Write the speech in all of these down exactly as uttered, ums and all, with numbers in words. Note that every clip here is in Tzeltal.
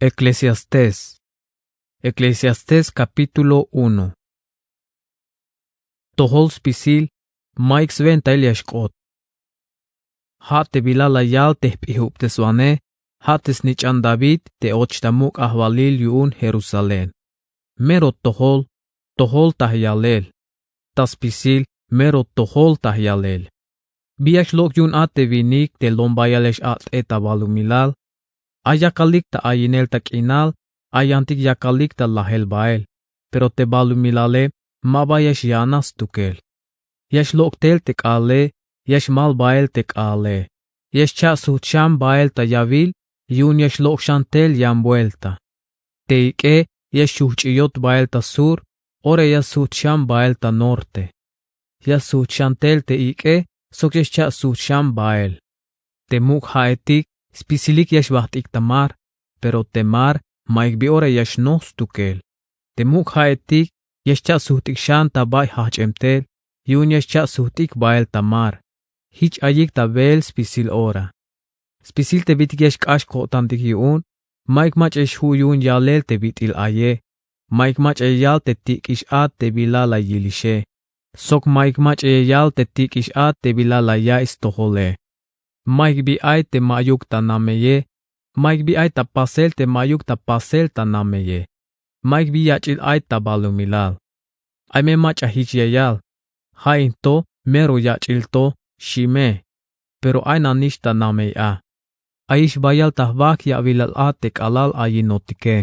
Eclesiastés. Eclesiastés capítulo uno. Tojol spisil, mayuk swentail ya xk'ot. Ja' te bila la yal te jp'ijubteswanej, ja' te snich'an David te och ta muk' ajwalil yu'un Jerusalén. Mero tojol, tojol ta yalel. Ta spisil, mero tojol ta yalel. Bi ya xlok' yu'un a te winik te lom bayal ya x-a'tej ta balumilal. Ay yakalik ta ayinel ta k'inal, ay yantik yakalik ta lajel bael, pero te balumilale ma ba ya xya'naj stukel. Ya xlok' tel te k'aale, ya xmal bael te k'aale. Ya xcha' sujt xan bael ta yawil, yu'un ya xlok' xan tel yan buelta. Te ik'e ya xchujch'iyot bael ta sur, ora ya sujt xan bael ta norte. Ya sujt xan tel te ik'e sok ya xcha' sujt xan bael. Te muk' ja'etik spisilik ya xbajt'ik ta mar, pero te mar mayuk bi ora ya xnoj stukel. Te muk' ja'etik ya xcha' sujt'ik xan ta bay jajch'em tel, yu'un ya xcha' sujt'ik bael ta mar. Jich ayik ta beel spisil ora. Spisil te bitik ya xk'ax ko'tantik yu'un, mayuk mach'a ya xju' yu'un yalel te bit'il aye, mayuk mach'a ya yal te tik'ix a te bila la yilixe, sok mayuk mach'a ya yal te tik'ix a te bila la ya'iy stojole. Mayuk bi ay te mayuk ta nameye, mayuk bi ay ta pasel te mayuk ta pasel ta nameye, mayuk bi yach'il ay ta balumilal. Ay me mach'a jich ya yal, ja' in to mero yach'il to, xi me, pero ay nanix ta namey a. Ayix bayal ta jbajk ya'bilal a te k'alal ayinotike.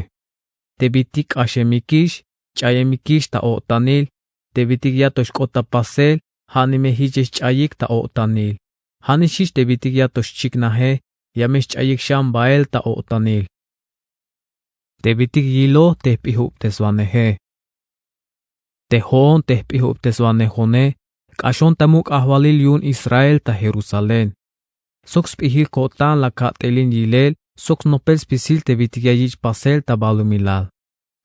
Te bitik k'axemikix, ch'ayemikix ta o'tanil, te bitik ya to xk'ot ta pasel, ja' ni me jich ya xch'ayik ta o'tanil. Ja' nix jich te bitik ya to xchiknaje, ya me xch'ayik xan bael ta o'tanil. Te bitik yiloj te jp'ijubteswaneje. Te jo'on te jp'ijubteswanejone, k'axon ta muk' ajwalil yu'un Israel ta Jerusalén. Sok sp'ijil ko'tan la ka'telin yilel sok snopel spisil te bitik ya yich' pasel ta balumilal.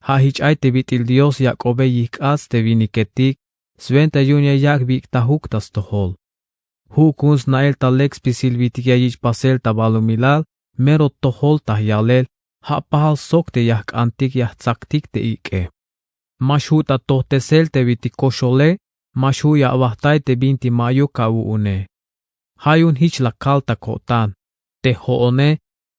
Ja' jich ay te bit'il Dios yak'obe yijk'ats te winiketik, swenta yu'un ya yak' bik'tajuk ta stojol. Ju' ku'un sna'el ta lek spisil bitik ya yich' pasel ta balumilal, mero tojol ta yalel, ja' pajal sok te ya jk'antik ya jtsaktik te ik'e. Ma xju' ta tojtesel te bitik koxole, ma xju' ya awajtay te binti ma'yuk awu'une. Ja' yu'un jich la kal ta ko'tan. Te jo'one,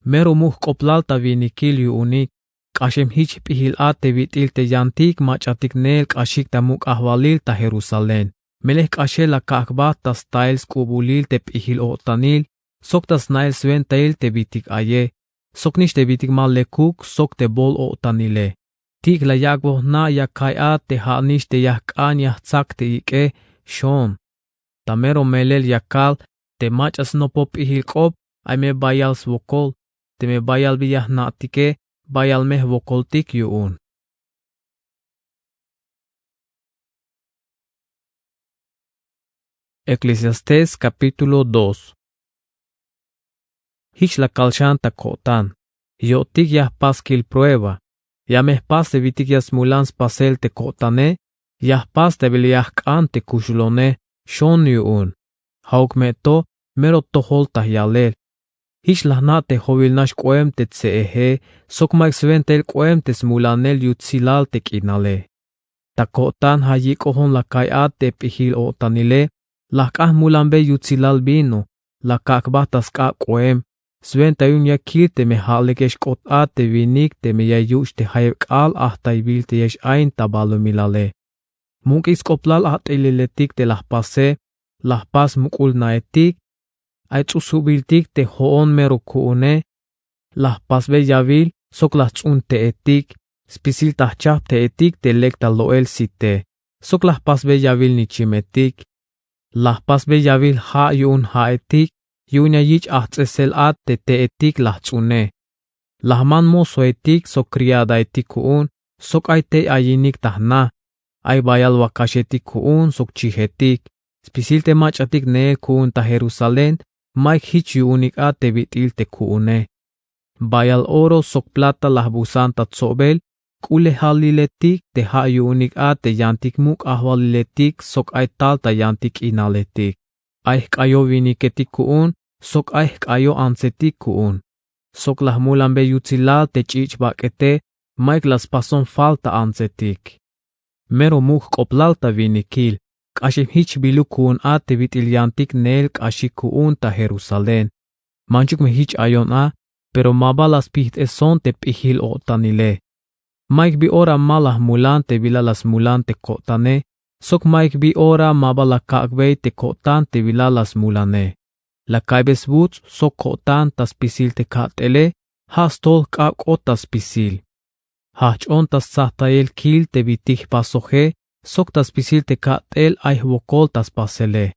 mero muk' jk'oblal ta winikil yu'unik, k'axem jich jp'ijil a te bit'il te yantik mach'atik neel k'axik ta muk' ajwalil ta Jerusalén. Melel jk'axel la kak' jba ta stael sk'ubulil te p'ijil o'tanil, sok ta sna'el swentail te bitik aye, sok nix te bitik ma lekuk sok te bool o'tanile. Tik' la yak'boj jna' ya ka'iy a te ja' nix te ya jk'an ya jtsak te ik'e, xon. Ta mero melel ya kal, te mach'a snopoj p'ijil k'op, ay me bayal swokol, teme bayal bi ya jna'tike, bayal me jwokoltik yu'un. Eclesiastés capítulo dos. Jich la kal xan ta ko'tan, yo'tik ya jpas kil prueba, ya me jpas te bitik ya smulan spasel te ko'tane, ya jpas te bila ya jk'an te kuxulone, xon yu'un. Ja'uk me to, mero tojol ta yalel. Jich la jna' te jowil nax k'oem te tse'eje, sok mayuk swentail k'oem te smulanel yutsilal te k'inale. Ta ko'tan ja' yik'ojon la ka'iy a te p'ijil o'tanile, la jk'an jmulanbe yutsilal vino, la kak' jba ta sk'ab k'oem, swenta yu'un ya kil teme ja' lek ya xk'ot a te winik teme ya yuch' te jayeb k'aal ajtaybil te ya x-ain ta balumilale. Muk'ik sk'oblal ajt'eliletik te la jpase, la jpas muk'ul naetik, ay ts'usubiltik te jo'on mero ku'une, la jpasbe yawil sok la jts'un te'etik, spisil ta jchajp te'etik te lek ta lo'el site, sok la jpasbe yawil nichimetik. La jpasbe yawil ja' yu'un ja'etik, yu'un ya yich' ajts'esel a te te'etik la jts'une. La jman mozoetik sok criadaetik ku'un, sok ay tey ayinik ta jna. Ay bayal wakaxetik ku'un sok chijetik. Spisil te mach'atik neel ku'un ta Jerusalén, mayuk jich yu'unik a te bit'il te ku'une. Bayal oro sok plata la jbusan ta tsobel k'ulejaliletik te ja' yu'unik a te yantik muk' ajwaliletik sok ay tal ta yantik k'inaletik. Ay jk'ayo winiketik ku'un sok ay jk'ayo antsetik ku'un. sok la jmulanbe yutsilal te ch'ich' bak'ete, mayuk la spason falta antsetik. Mero muk' jk'oblal ta winikil, k'axem jich biluk ku'un a te bit'il yantik neel k'axik ku'un ta Jerusalén. Manchuk me jich ayon a, pero ma ba la spijt'eson te p'ijil-o'tanile. Mayuk bi ora ma la jmulan te bila la smulan te ko'tane, sok mayuk bi ora ma ba la kak'bey te ko'tan te bila la smulane. La ka'ybe sbuts' sok ko'tan ta spisil te ka't'ele, ja' stojol jk'abk'ot ta spisil. Jajch'on ta stsajtayel kil te bit'il jpasoje, sok ta spisil te ka't'el ay jwokol ta spasele.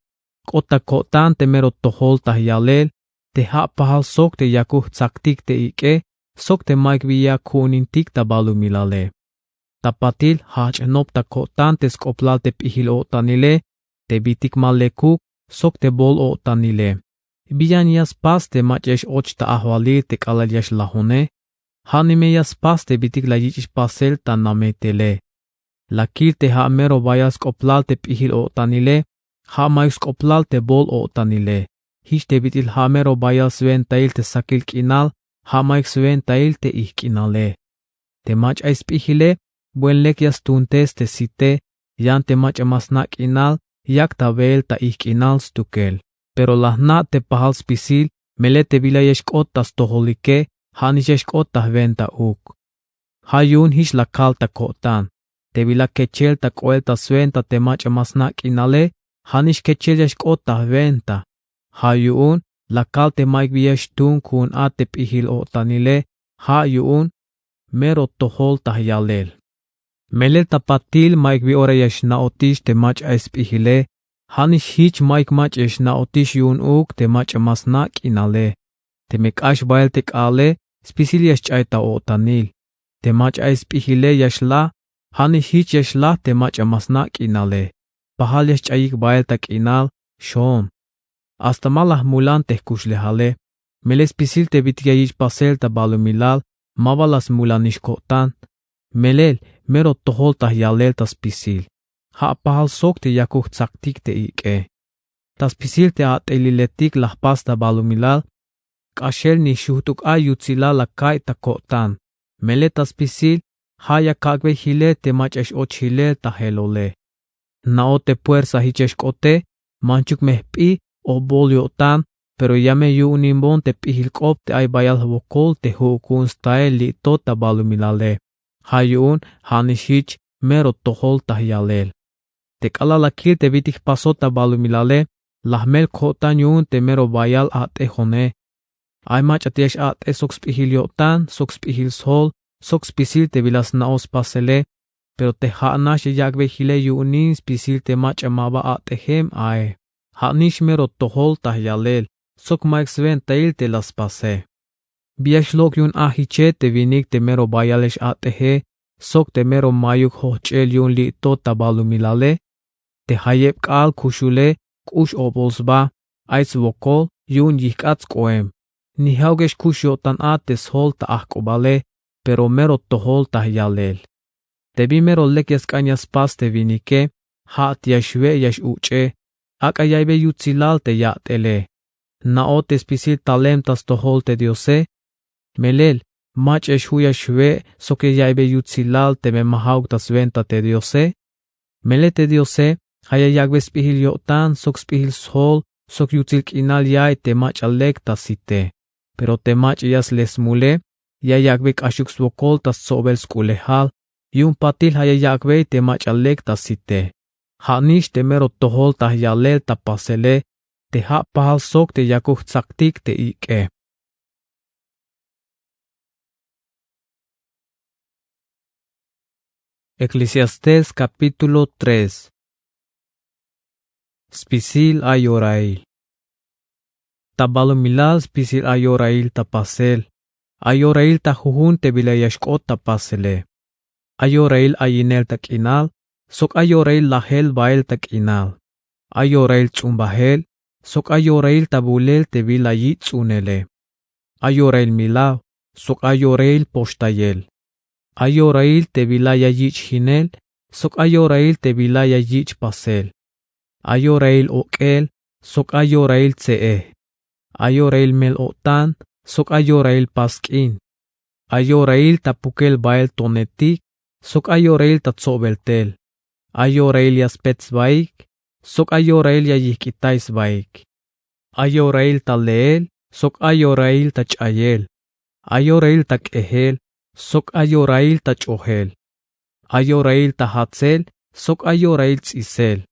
K'ot ta ko'tan te mero tojol ta yalel, te ja' pajal sok te yakuk jtsaktik te ik'e, sok te mayuk bi ya ku'unintik ta balumilale. Ta patil jajch'ej nop ta ko'tan te sk'oblal te p'ijil-o'tanile, te bit'il ma lekuk, sok te bool-o'tanile. Bi yan ya spas te mach'a ya x-och ta ajwalil te k'alal ya xlajone? Ja' nime ya spas te bit'il la yich'ix pasel ta nametele. La kil te ja' mero bayal sk'oblal te p'ijil-o'tanile, ja' mayuk sk'oblal te bool-o'tanile. Jich te bit'il ja' mero bayal swentail te sakil k'inal, ja' mayuk swentail te ijk' k'inale. Te mach'a ay sp'ijile, buen lek ya stuntes te site, yan te mach'a ma sna' k'inal, yak ta beel ta ijk' k'inal stukel. Pero la jna' te pajal spisil, melel te bila ya xk'ot ta stojolike, ja'nix ya xk'ot ta jwenta uk. Ja' yu'un jich la kal ta ko'tan, te bila kechel ta k'oel ta swenta te mach'a ma sna' k'inale, ja'nix kechel ya xk'ot ta jwenta. Ja' yu'un la kal te mayuk bi ya xtuun ku'un a te p'ijil-o'tanile, ja' yu'un mero tojol ta yalel. Melel ta patil mayuk bi ora ya xna'otix te mach'a ay sp'ijile, ja'nix jich mayuk mach'a ya xna'otix yu'un uk te mach'a ma sna' k'inale. Teme k'ax bael te k'aale, spisil ya xch'ay ta o'tanil. Te mach'a ay sp'ijile ya xlaj, ja'nix jich ya xlaj te mach'a ma sna' k'inale. Pajal ya xch'ayik bael ta k'inal, xoon. Hasta ma la jmulan te jkuxlejale, melel spisil te bit'il ya yich' pasel ta balumilal, ma ba la smulanix ko'tan. Melel, mero tojol ta yalel ta spisil. Ja' pajal sok te yakuk jtsaktik te ik'e. Ta spisil te a't'eliletik la jpas ta balumilal, k'axel nix xujt'uk ay yutsilal la ka'iy ta ko'tan. Melel ta spisil, ja' ya kak'bey jilel te mach'a x-och jilel ta jelole. Jna'oj te puersa jich ya xk'ote, manchuk me jp'i o bool yo'tan, pero ya me yu'uninbon te p'ijil k'op te ay bayal jwokol te ju'uk ku'un stael li'tot ta balumilale. Ja' yu'un ja'nix jich mero tojol ta yalel. Te k'alal la kil te bit'il jpasot ta balumilale, la jmel ko'tan yu'un te mero bayal a't'ejone. Ay mach'a te ya x-a't'ej sok sp'ijil yo'tan, sok sp'ijil sjol, sok spisil te bila sna'oj spasele, pero te ja'nax ya yak'bey jilel yu'unin spisil te mach'a ma ba a't'ejem ae. Ja'nix mero tojol ta yalel, sok mayuk swentail te la spase. Bi ya xlok' yu'un a jiche te winik te mero bayal ya x-a't'eje, sok te mero mayuk jojch'el yu'un li'tot ta balumilale. Te jayeb k'aal kuxule, k'ux obol sba, ay swokol, yu'un yijk'at sk'oem. Ni ja'uk ya xkux yo'tan a te sjol ta ajk'ubale, pero mero tojol ta yalel. Te bin mero lek ya sk'an ya spas te winike, ja' te ya xwe' ya x-uch'e, ak'a ya'iybe yutsilal te ya't'ele. Jna'oj te spisil talem ta stojol te Diose. Melel, mach'a ya xju' ya xwe' sok ya ya'iybe yutsilal teme ma ja'uk ta swenta te Diose. Melel te Diose, ja' ya yak'be sp'ijil yo'tan sok sp'ijil sjol sok yutsil k'inal ya'iy te mach'a lek ta site. Pero te mach'a ya sle smule, ya yak'bey k'axuk swokol ta stsobel sk'ulejal, yu'un patil ja' ya yak'bey te mach'a lek ta site. Ja'nix te mero tojol ta yalel ta pasele, te ja' pajal sok te yakuk jtsaktik te ik'e. Eclesiastés capítulo tres. Spisil ay yorail. Ta balumilal spisil ay yorail ta pasel. Ay yorail ta jujun te bila ya xk'ot ta pasele. Ay yorail ayinel ta k'inal, sok ay yorail lajel bael ta k'inal. Ay yorail ts'umbajel, sok ay yorail ta bulel te bila yich' ts'unele. Ay yorail milaw, sok ay yorail poxtayel. Ay yorail te bila ya yich' jinel, sok ay yorail te bila ya yich' pasel. Ay yorail ok'el, sok ay yorail tse'ej. Ay yorail mel-o'tan, sok ay yorail pas k'in. Ay yorail ta pukel bael tonetik, sok ay yorail ta tsobel tel. Ay yorail ya spet sbaik, sok ay yorail ya yijk'itay sbaik. Ay yorail ta leel, sok ay yorail ta ch'ayel. Ay yorail ta k'ejel, sok ay yorail ta ch'ojel. Ay yorail ta jatsel, sok ay yorail ts'isel.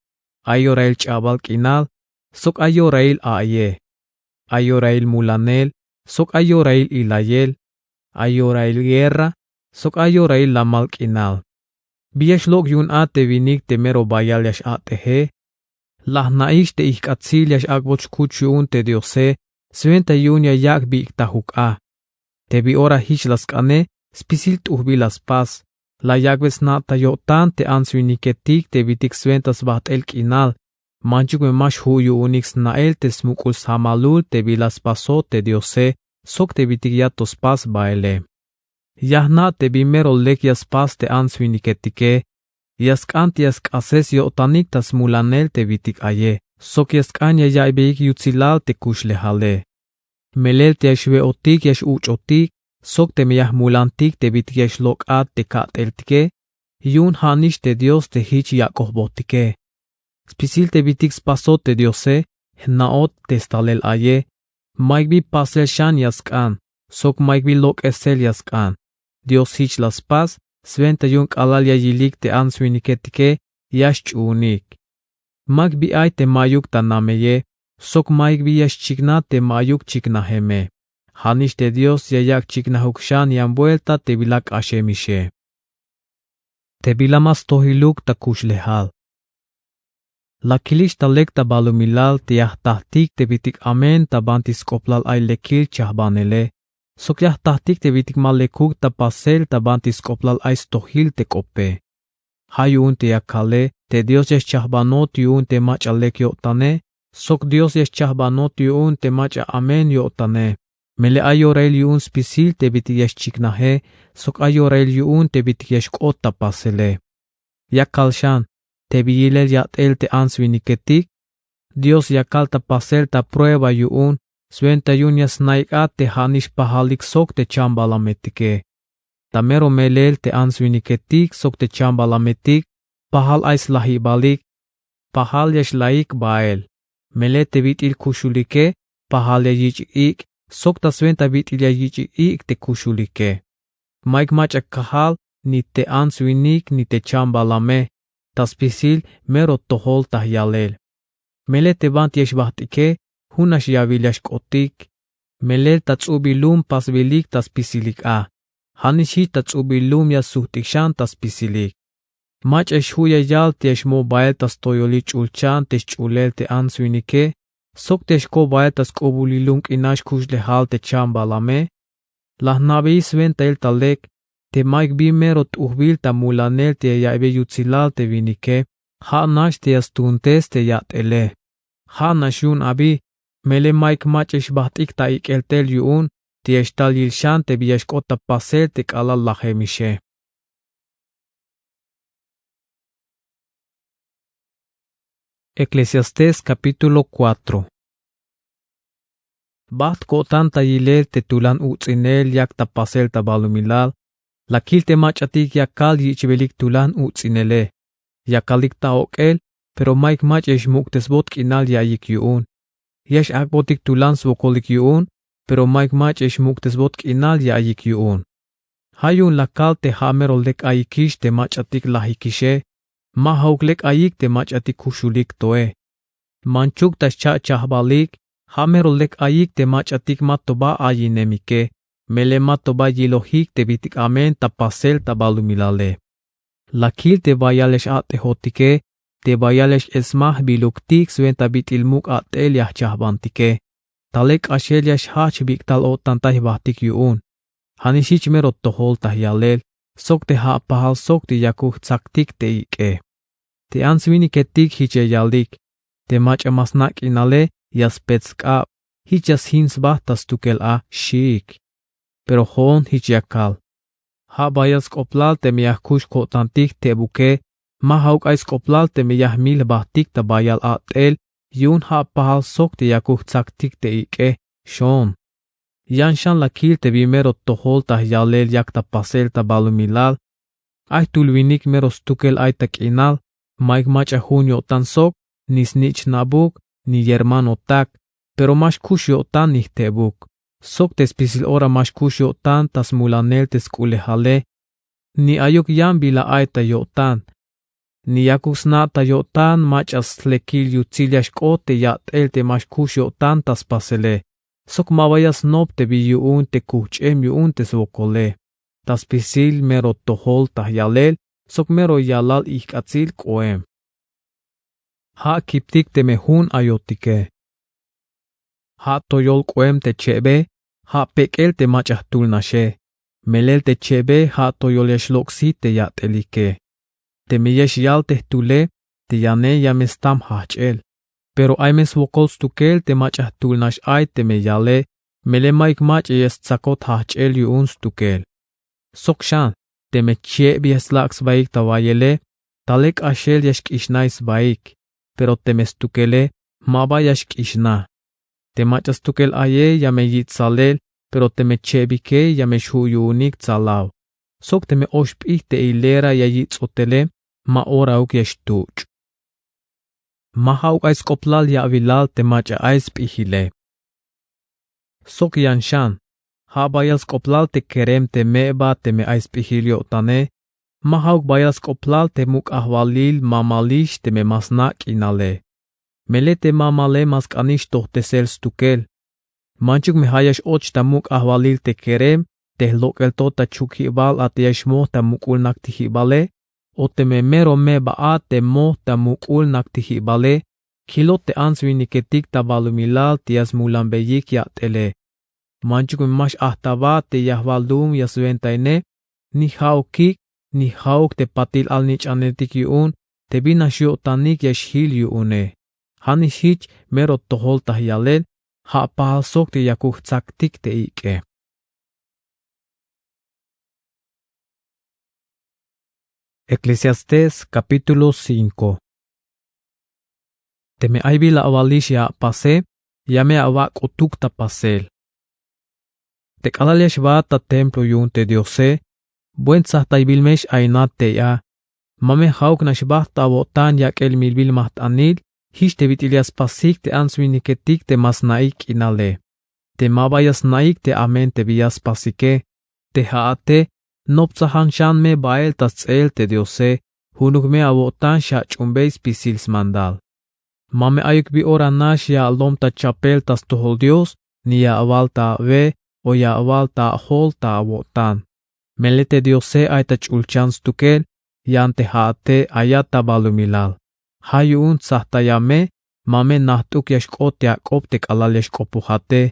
Ay yorail ch'abal k'inal, sok ay yorail a'yej. Ay yorail mulanel, sok ay yorail ilayel. Ay yorail guerra, sok ay yorail lamal k'inal. ¿Bi ya xlok' yu'un a te winik te mero bayal ya x-a'teje? La jna'ix te ijk'atsil ya x-ak'bot xkuch yu'un te Diose, swenta yu'un ya yak' bik'tajuk a. Te bi ora jich la sk'ane, spisil t'ujbil la spas. La yak'be sna' ta yo'tan te ants winiketik te bitik swenta sbajt'el k'inal. Manchuk me ma xju' yu'unik sna'el te smuk'ul sjamalul te bi la spasot te Diose, sok te bitik ya to spas baele. Ya jna' te bi mero lek ya spas te ants winiketike. Ya sk'an te ya sk'ases yo'tanik ta smulanel te bitik aye, sok ya sk'an ya ya'iybeik yutsilal te kuxlejale. Melel te ya xwe'otik ya x-uch'otik, sok teme ya jmulantik te bitik ya xlok'at te ka'teltike, yu'un ja'nix te Dios te jich yak'ojbotike. Spisil te bitik spasot te Diose, jna'ot te stalel aye, mayuk bi pasel xan ya sk'an, sok mayuk bi lok'esel ya sk'an. Dios jich la spas, swenta yu'un k'alal ya yilik te ants winiketike ya xch'uunik. Mayuk bi ay te mayuk ta nameye, sok mayuk bi ya xchiknaj te mayuk chiknajeme. Ja'nix te Dios ya yak' chiknajuk xan yan buelta te bila k'axemixe. Te bila ma stojiluk ta kuxlejal. La kilix ta lek ta balumilal te ya jtajtik te bitik amen ta banti sk'oplal ay lekil chajbanele, sok ya jtajtik te bitik ma lekuk ta pasel ta banti sk'oplal ay stojil te k'ope. Ja' yu'un te ya kale te Dios ya xchajbanot yu'un te mach'a lek yo'tane, sok Dios ya xchajbanot yu'un te mach'a amen yo'tane. Melel ay yorail yu'un spisil te bitik ya xchiknaje, sok ay yorail yu'un te bitik ya xk'ot ta pasele. Ya kal xan, te bi yilel yat'el te ants winiketik, Dios ya kal ta pasel ta prueba yu'un, swenta yu'un ya sna'ik'at te ja'nix pajalik sok te chambalametike. Ta mero melel te ants winiketik sok te chambalametik, pajal ay slajibalik, pajal ya xlaik bael. Melel te bit'il kuxulike, pajal ya yich'ik ik', sok ta swenta bit'il ya yich'ik ik' te kuxulike. Mayuk mach'a kajal, ni te ants winik, ni te chambalame, ta spisil mero tojol ta yalel. Melel te banti ya xbajt'ike, junax yawil ya xk'otik. Melel ta ts'ubil lum pasbilik ta spisilik a. Ja'nix jich ta ts'ubil lum ya sujt'ik xan ta spisilik. Mach'a xju' ya yal te ya xmo bael ta stoyolil ch'ulchan te xch'ulel te ants winike, sok te ya xkoj bael ta sk'ubulil lum k'inal xkuxlejal te chambalame. La jna'beyix swentail ta lek te mayuk bi mero t'ujbil ta mulanel te ya ya'iybe yutsilal te winike, ja' nax te ya stuuntes te yat'ele. Ja' nax yu'un abi, melel mayuk mach'a xbajt'ik ta ik'el tel yu'un te ya xtal yil xan te bi ya xk'ot ta pasel te k'alal lajemixe. Eclesiastés capítulo cuatro. Bajt ko'tan ta yilel te tulan uts'inel yak ta pasel ta balumilal, la kil te mach'atik ya kal yich'belik tulan uts'inele. Ya kalik ta ok'el, pero mayuk mach'a ya xmuk'tesbot k'inal ya'iyik yu'un. Ya x-ak'botik tulan swokolik yu'un, pero mayuk mach'a ya xmuk'tesbot k'inal ya'iyik yu'un. Ja' yu'un la kal te ja' mero lek ayikix te mach'atik lajikixe, ma ja'uk lek ayik te mach'atik kuxulik toe. Manchuk ta xcha' chajbalik, ja' mero lek ayik te mach'atik ma to ba ayinemike, melel ma to ba yilojik te bitik amen ta pasel ta balumilale. La kil te bayal ya x-a'tejotike, te bayal ya x-esmajbiluktik swenta bit'il muk' a'tel ya jchajbantike. Ta lek k'axel ya xjajch bik'tal o'tan ta jbajtik yu'un. Ja'nix jich mero tojol ta yalel, sok te ja' pajal sok te yakuk jtsaktik te ik'e. Te ants winiketik jich ya yalik, te mach'a ma sna' k'inale ya spet sk'ab, jich ya sjin sba ta stukel a, xiik. Pero jo'on jich ya kal. Ja' bayal sk'oplal teme ya jkux ko'tantik teboke, ma ja'uk ay sk'oplal teme ya jmil jbajtik ta bayal a'tel, yu'un ja' pajal sok te yakuk jtsaktik te ik'e, xoon. Yan xan la kil te bin mero tojol ta yalel yak ta pasel ta balumilal. Ay jtul winik mero stukel ay ta k'inal, mayuk mach'a jun yo'tan sok, ni snich'nabuk, ni yermanotak, pero ma xkux yo'tan ni jtebuk. Sok te spisil ora ma xkux yo'tan ta smulanel te sk'ulejale, ni ayuk yan bila ay ta yo'tan. Ni yakuk sna' ta yo'tan mach'a slekil yutsil ya xk'ot te ya'tel te ma xkux yo'tan ta spasele. Sok ma ba ya snop te bin yu'un te kujch'em yu'un te swokole. Ta spisil mero tojol ta yalel sok mero yalal ijk'atsil k'oem. Ja' kiptik teme jun ayotike. Ja' toyol k'oem te chebe, ja' pek'el te mach'a jtul naxe. Melel te chebe ja' toyol ya xlok'si te ya'telike. Teme ya xyal te jtule, te yane ya me stam jajch'el. Pero ay me swokol stukel te mach'a jtul nax ay teme yale, melel mayuk mach'a ya stsakot jajch'el yu'un stukel. Sok xan, teme cheb ya slak' sbaik ta wayele, ta lek k'axel ya xk'ixnay sbaik, pero teme stukele, ma ba ya xk'ixna. Te mach'a stukel aye ya me yich' tsalel, pero teme chebike ya me xju' yu'unik tsalaw. Sok teme oxp'ij te hilera ya yich'otele, ma orauk ya xtuch'. Ma ja'uk ay sk'oplal ya'bilal te mach'a ay sp'ijile. Sok yan xan, ja' bayal sk'oplal te kerem te me'ba teme ay sp'ijil yo'tane, ma ja'uk bayal sk'oplal te muk' ajwalil mamalix teme ma sna' k'inale. Melel te mamale ma sk'anix tojtesel stukel. Manchuk me ja' ya x-och ta muk' ajwalil te kerem, te jlok'el to ta chukjibal a te ya xmoj ta muk'ul naktijibale, o teme mero me'ba a te moj ta muk'ul naktijibale, kilot te ants winiketik ta balumilal te ya smulanbeyik ya'tele. Manchuk me ma x-ajtaba te yajwal lum ya swentaine, ni ja'ukik, ni ja'uk te patil alnich'anetik yu'un te bin nax yo'tanik ya xjil yu'une. Ja' nix jich mero tojol ta yalel, ja' pajal sok te yakuk jtsaktik te ik'e. Eclesiastés capítulo cinco. Teme ay bila awalix ya apase, ya me awak' k'otuk ta pasel. Te k'alal ya xbaat ta templo yu'un te Diose, buen tsajtaybil me x-ainat tey a. Ma me ja'uk nax bajt ta awo'tan yak'el milbil majt'anil jich te bit'il ya spasik te ants winiketik te ma sna'ik k'inale. Te ma ba ya sna'ik te amen te bi ya spasike, te ja'ate, nop tsajan xan me bael ta sts'eel te Diose, junuk me awo'tan xach'umbey spisil smandal. Ma me ayuk bi ora nax ya alom ta chapel ta stojol Dios, ni ya awal ta awe, o ya awal ta ajol ta awo'tan. Melel te Diose ay ta ch'ulchan stukel, yan te ja'ate ayat ta balumilal. Ja' yu'un tsajtaya me, ma me najt'uk ya xk'ot te ak'op te k'alal ya xk'opojate.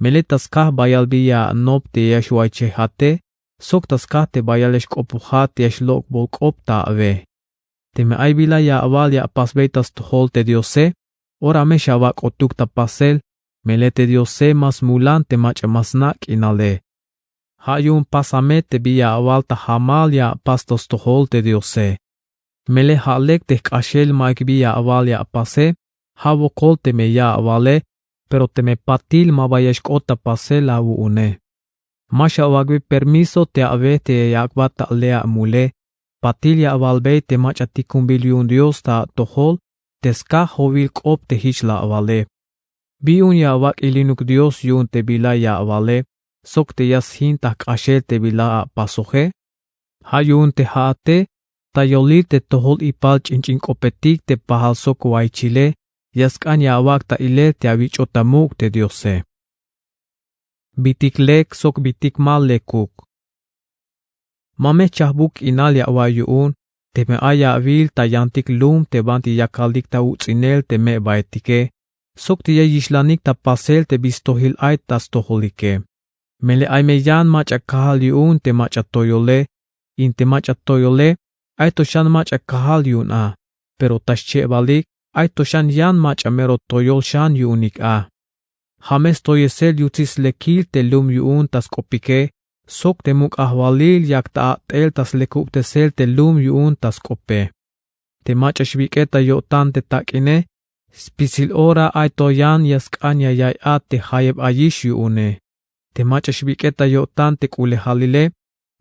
Melel ta skaj bayal bi ya anop te ya xwaychejate, sok ta skaj te bayal ya xk'opojat ya xlok'bol k'op ta awe. Teme ay bila ya awal ya apasbey ta stojol te Diose, ora me xawak' k'otuk ta pasel, melel te Diose ma smulan te mach'a ma sna' k'inale. Ja' yu'un pasa me te bi ya awal ta jamal ya apas ta stojol te Diose. Melel ja' lek te jk'axel mayuk bi ya awal ya apase, ja' wokol teme ya awale, pero teme patil ma ba ya xk'ot ta pasel awu'une. Ma xawak'be permiso te awe te ya yak'bat ta ale amule. Patil ya awalbey te mach'a tikunbil yu'un Dios ta atojol, te skaj jowil k'op te jich la awale. Bi yu'un ya awak' ilinuk Dios yu'un te bila ya awale, sok te ya sjin ta jk'axel te bila apasoje. Ja' yu'un te ja'ate, ta yolil te tojol ipal ch'in ch'in k'opetik te pajal sok waychile, ya sk'an ya awak' ta ilel te awich'ot ta muk' te Diose. Bitik lek sok bitik ma lekuk. Ma me jchajbuk k'inal ya awa'iy yu'un, teme ay awil ta yantik lum te banti yakalik ta uts'inel te me'baetike, sok te ya yixlanik ta pasel te bi stojil ay ta stojolike. Melel ay me yan mach'a kajal yu'un te mach'a toyole, in te mach'a toyole, ay to xan mach'a kajal yu'un a, pero ta xchebalik, ay to xan yan mach'a mero toyol xan yu'unik a. Ja' me stoyesel yutsil slekil te lum yu'un ta sk'opike, sok te muk' ajwalil yak ta a'tel ta slekubtesel te lum yu'un ta sk'ope. Te mach'a xwik'e ta yo'tan te tak'ine, spisil ora ay to yan ya sk'an ya yaiy at te jayeb ayix yu'une. Te mach'a xbik'et ta yo'tan te k'ulejalile,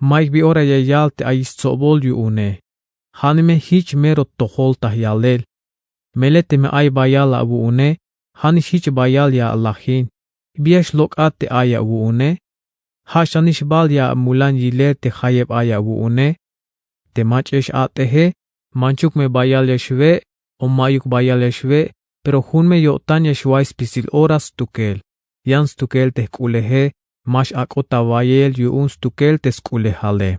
mayuk bi ora ya yal te ayix stsobol yu'une. Ja'nix me jich mero tojol ta yalel. Melel teme ay bayal awu'une, ja'nix jich bayal ya alajin. Bi ya xlok'at te ay awu'une? Ja' xanix bal ya amulan yilel te jayeb ay awu'une. Te mach'a ya x-a'teje, manchuk me bayal ya xwe' o mayuk bayal ya xwe', pero jun me yo'tan ya xway spisil ora stukel. Yan stukel te jk'uleje, ma x-ak'ot ta wayel yu'un stukel te sk'ulejale.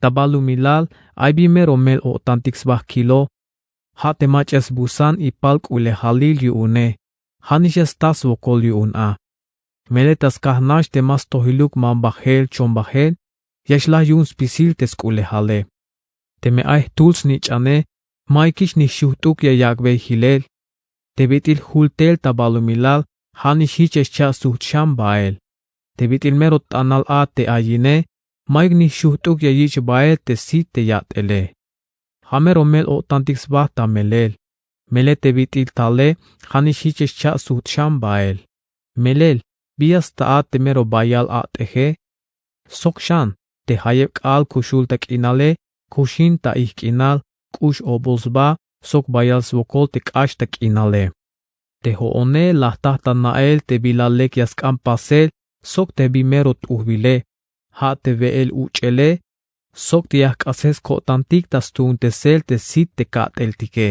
Ta balumilal ay bi mero mel-o'tantik sba kilo. Ja' te mach'a ya sbusan ipal k'ulejalil yu'une, ja'nix ya sta swokol yu'un a. Melel ta skaj nax te ma stojiluk manbajel-chombajel, ya xlaj yu'un spisil te sk'ulejale. Teme ay jtul snich'ane, mayukix nix xujt'uk ya yak'bey jilel. Te bit'il jul tel ta balumilal, ja'nix jich ya xcha' sujt' xan bael. Te bit'il mero t'anal a te ayine, mayuk nix xujt'uk ya yich' bael te sit te yat'ele. Ja' mero mel-o'tantik sba ta melel. Melel te bit'il tale, ja'nix jich ya xcha' sujt' xan bael. Melel, bi ya sta a te mero bayal a'teje? Sok xan, te jayeb k'aal kuxul ta k'inale, kuxin ta ijk' k'inal, k'ux obol sba, sok bayal swokol te k'ax ta k'inale. Te jo'one la jta ta na'el te bila lek ya sk'an pasel, sok te bi mero t'ujbile, ja' te we'el uch'ele, sok te ya jk'asel sko'tantik ta stuuntesel te sit te ka'teltike.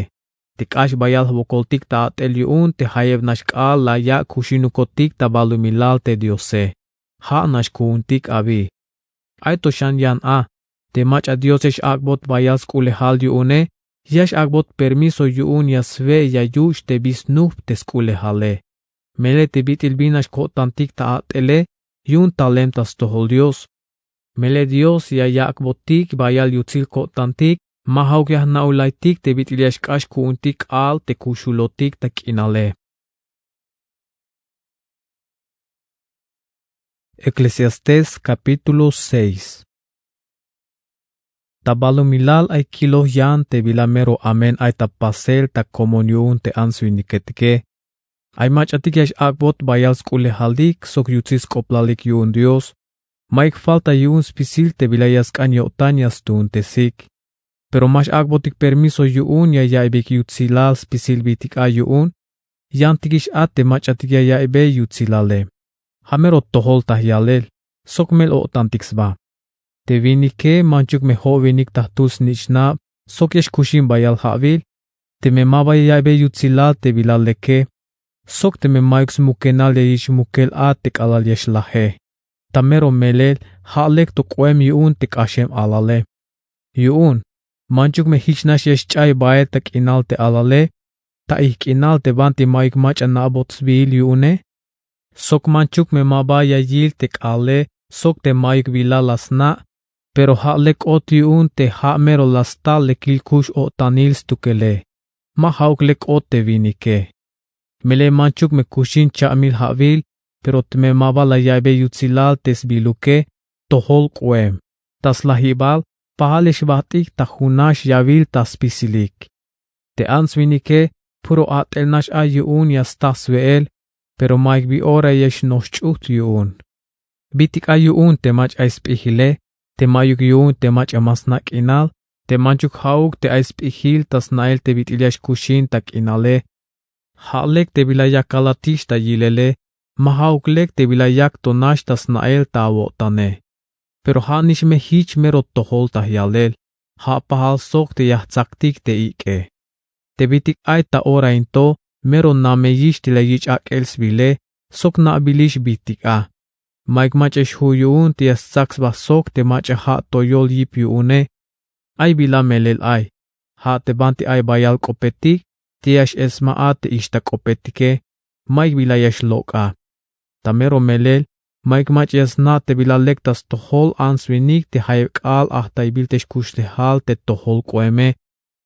Te k'ax bayal jwokoltik ta a'tel yu'un te jayeb nax k'aal la yak' kuxinukotik ta balumilal te Diose. Ja' nax ku'untik abi. Ay to xan yan a, te mach'a Dios ya x-ak'bot bayal sk'ulejal yu'une, ya x-ak'bot permiso yu'un ya swe' ya yuch' te bi snujp te sk'ulejale. Melel te bit'il bin nax ko'tantik ta a'tele, yu'un talem ta stojol Dios. Melel Dios ya yak'botik bayal yutsil ko'tantik, ma ja'uk ya jna'ulaytik te bit'il ya xk'ax ku'untik k'aal te kuxulotik ta k'inale. Eclesiastés capítulo seis. Ta balumilal ay kiloj yan te bila mero amen ay ta pasel ta komon yu'un te ants-winiketike. Ay mach'atik ya x-ak'bot bayal sk'ulejalik sok yutsil sk'oplalik yu'un Dios. Mayuk falta yu'un spisil te bila ya sk'an yo'tan ya stuuntesik. Pero ma x-ak'botik permiso yu'un ya ya'iybeik yutsilal spisil bintik ay yu'un. Yantikix a te mach'atik ya ya'iybey yutsilale. Ja' mero tojol ta yalel, sok mel-o'tantik sba. Te winike manchuk me jo'winik ta jtul snich'nab sok ya xkuxin bayal ja'wil, teme ma ba ya ya'iybey yutsilal te bila leke, sok teme mayuk smukenal ya yich' mukel a te k'alal ya xlaje. Ta mero melel ja' lek to k'oem yu'un te k'axem alale. Yu'un, manchuk me jich nax ya xch'ay bael ta k'inal te alale, ta ijk' k'inal te banti mayuk mach'a na'bot sbiil yu'une. Sok manchuk me ma ba ya yil te k'aale sok te mayuk bila la sna', pero ja' lek k'ot yu'un te ja' mero la sta lekil kux-o'tanil stukele. Ma ja'uk lek k'ot te winike. Melel manchuk me kuxin cha'mil ja'wil, pero teme ma ba la ya'iybey yutsilal te sbiluke, tojol k'oem. Ta slajibal, pajal ya xbajt'ik ta jun nax yawil ta spisilik. Te ants-winike, puro a'tel nax ay yu'un ya sta swe'el, pero mayuk bi ora ya xnojch'ujt yu'un. Bintik ay yu'un te mach'a ay sp'ijile, te mayuk yu'un te mach'a ma sna' k'inal, te manchuk ja'uk te ay sp'ijil ta sna'el te bit'il ya xkuxin ta k'inale. Ja' lek te bila ya kalatix ta yilele, ma ja'uk lek te bila yak to nax ta sna'el ta awo'tane. Pero ja'nix me jich mero tojol ta yalel, ja' pajal sok te ya jtsaktik te ik'e. Te bintik ay ta ora into, mero nameyix te la yich' ak'el sbile, sok na'bilix bintik a. Mayuk mach'a x-ju' yu'un te ya stsak sba sok te mach'a ja' to yol yip yu'une. Ay bila melel ay, ja' te banti ay bayal k'opetik, te ya x-esma a te ixta k'opetike, mayuk bila ya xlok' a. Ta mero melel, mayuk mach'a ya sna' te bila lek ta stojol ants-winik te jayeb k'aal ajtaybil te xkuxlejal te tojol k'oeme,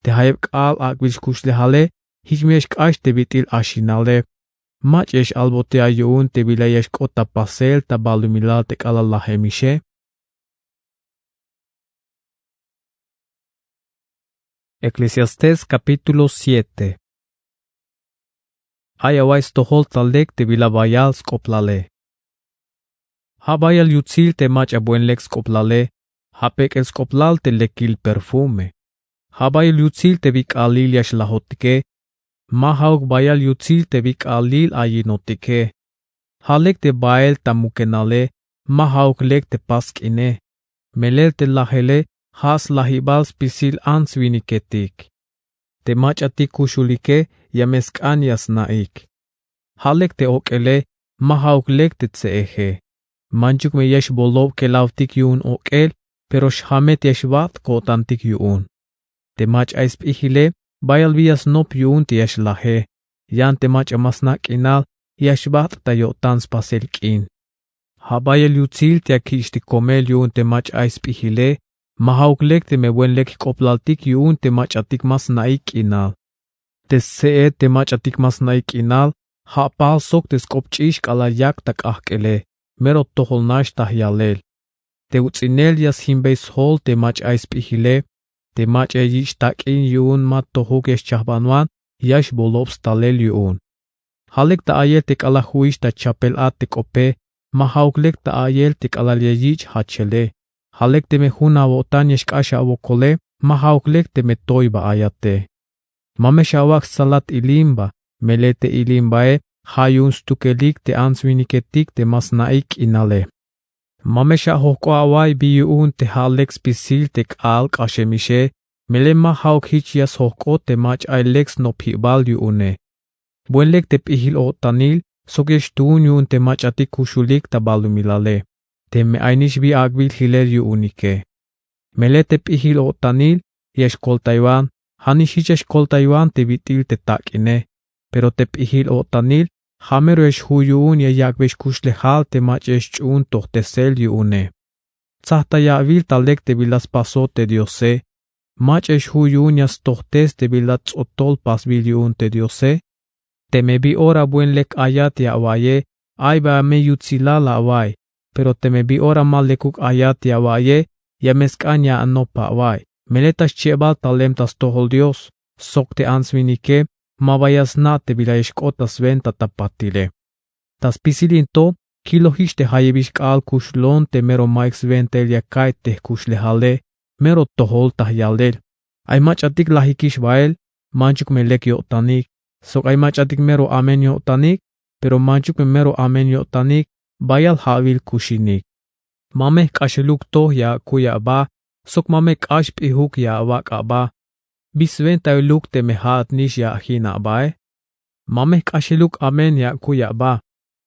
te jayeb k'aal ak'bil xkuxlejale, jich me ya xk'ax te bit'il axinale. Mach'a ya x-albotik a yu'un te bila ya xk'ot ta pasel ta balumilal te k'alal lajemixe. Eclesiastés capítulo siete. Ay away stojol ta lek te bila bayal sk'oplale. Ja' bayal yutsil te mach'a buen lek sk'oblale, ja' pek'el sk'oblal te lekil perfume. Ja' bayal yutsil te bik'alil ya xlajotike, ma ja'uk bayal yutsil te bik'alil ayinotike. Ja' lek te bael ta mukenale, ma ja'uk lek te pas k'ine. Melel te lajele ja' slajibal spisil ants winiketik. Te mach'atik kuxulike ya me sk'an ya sna'ik. Ja' lek te ok'ele, ma ja'uk lek te tse'eje. Manchuk me ya xbolob kelawtik yu'un ok'el, pero xjamet ya xbat' ko'tantik yu'un. Te mach'a ay sp'ijile, bayal bi ya snop yu'un te ya xlaje. Yan te mach'a ma sna' k'inal, ya xbat' ta yo'tan spasel k'in. Ja' bayal yutsil te ya kich'tik komel yu'un te mach'a ay sp'ijile, ma ja'uk lek teme buen lek jk'oplaltik yu'un te mach'atik ma sna'ik k'inal. Te stse'e te mach'atik ma sna'ik k'inal, ja' pal sok te sk'op ch'ix k'alal yak ta k'ajk'ele, mero tojol nax ta jyalel. Te uts'inel ya sjinbey sjol te mach'a ay sp'ijile, te mach'a ya yich' tak'in yu'un ma tojuk ya xchajbanwan, ya xbolob stalel yu'un. Ja' lek ta a'yel te k'alal ju'ix ta chapel a te k'ope, ma ja'uk lek ta a'yel te k'alal ya yich' jachele. Ja' lek teme jun awo'tan ya xk'ax awokole, ma ja'uk lek teme toyba ayate. Ma me xawak' stsalat ilimba, melel te ilimbae ja' yu'un stukelik te ants winiketik te ma sna'ik k'inale. Ma me xajojk'o awa'iy bi yu'un te ja' lek spisil te k'aal k'axemixe, melel ma ja'uk jich ya sjojk'ot te mach'a ay lek snopjibal yu'une. Buen lek te p'ijil-o'tanil sok ya xtuun yu'un te mach'atik kuxulik ta balumilale, teme aynix bi ak'bil jilel yu'unike. Melel te p'ijil-o'tanil ya xkoltaywan, ja'nix jich ya xkoltaywan te bit'il te tak'ine, pero te p'ijil-o'tanil ja' mero ya xju' yu'un ya yak'bey xkuxlejal te mach'a ya xch'uun tojtesel yu'une. Tsaj ta ya awil ta lek te bila spasot te Diose, mach'a ya xju' yu'un ya stojtes te bila ts'otol pasbil yu'un te Diose. Teme bi ora buen lek ayat ya awa'iye, ay bal me yutsilal awa'iy, pero teme bi ora ma lekuk ayat ya awa'iye, ya me sk'an ya anop awa'iy. Melel ta xchebal talem ta stojol Dios sok te ants winike, ma ba ya sna' te bila ya xk'ot ta swenta ta patile. Ta spisil in to, kilojix te jayebix k'aal kuxlon te mero ma'yuk swentail ya ka'iy te jkuxlejale, mero tojol ta jyalel. Ay mach'atik lajikix bael, manchuk me lek yo'tanik, sok ay mach'atik mero amen yo'tanik, pero manchuk me mero amen yo'tanik, bayal ja'wil kuxinik. Ma me jk'axeluk toj ya akuy aba, sok ma me k'ax p'ijuk ya awak' aba. ¿Bi swentailuk teme ja'at nix ya ajin abae? Ma me jk'axeluk amen ya akuy aba,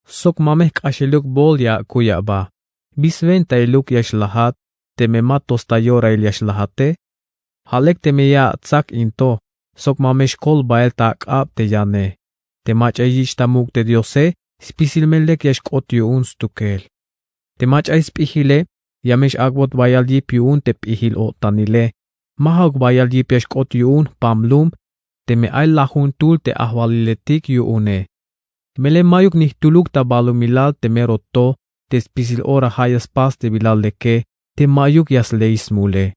sok ma me jk'axeluk bol ya akuy aba. ¿Bi swentailuk ya xlajat teme ma to sta yorail ya xlajate? Ja' lek teme ya atsak in to, sok ma me xkol bael ta ak'ab te yane. Te mach'a ya yich' ta muk' te Diose, spisil me lek ya xk'ot yu'un stukel. Te mach'a ay sp'ijile, ya me x-ak'bot bayal yip yu'un te p'ijil-o'tanile. Ma ja'uk bayal yip ya xk'ot yu'un jpam lum, teme ay lajuntul te ajwaliletik yu'une. Melel ma'yuk ni jtuluk ta balumilal te mero to te spisil ora ja' ya spas te bila leke, te ma'yuk ya sle'ix smule.